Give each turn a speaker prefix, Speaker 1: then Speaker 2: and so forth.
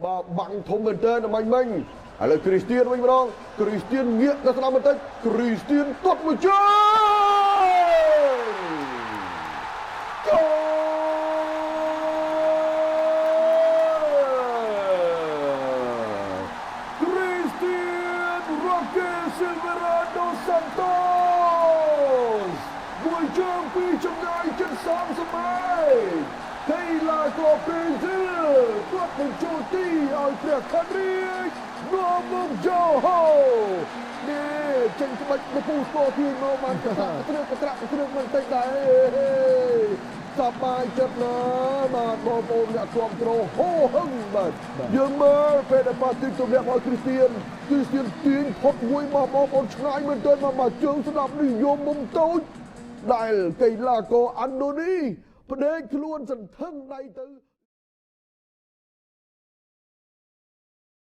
Speaker 1: បាទ បាំងធំមែនទែន មិញមិញ ឥឡូវគ្រីស្ទៀនវិញម្ដង គ្រីស្ទៀនងាកទៅស្ដាំបន្តិច គ្រីស្ទៀនទាត់មួយជើង គោល គ្រីស្ទៀនរ៉ូកេស៊ីលវេរ៉ាដូសាន់តូស មួយជើងពីចម្ងាយជិត30ម៉ែត្រ កីឡាករប្រេស៊ីលគាត់បញ្ចូលទីឲ្យព្រះខណ្ឌរាជនាំមកចូលហូនេះ ចេញក្បាច់ពូស្គរទាញមក បានត្រាក់ត្រើកត្រាក់ត្រើកមិនតិចដែរ សប្បាយចិត្តណាស់ បាទ បងប្អូនអ្នកគ្រប់គ្រងហូហឹង។ បាទ យើងមើលពេលដែលប៉ាទីកទម្លាក់ឲ្យគ្រីស្ទៀន គ្រីស្ទៀនទាញផុតមួយមក បងប្អូន ឆ្ងាយមែនទែន មកមកជើងស្ដាប់នេះ យកមុំតូចដែលកីឡាករអាន់ដូនីផ្ដេកខ្លួនសន្ធឹងដៃទៅ។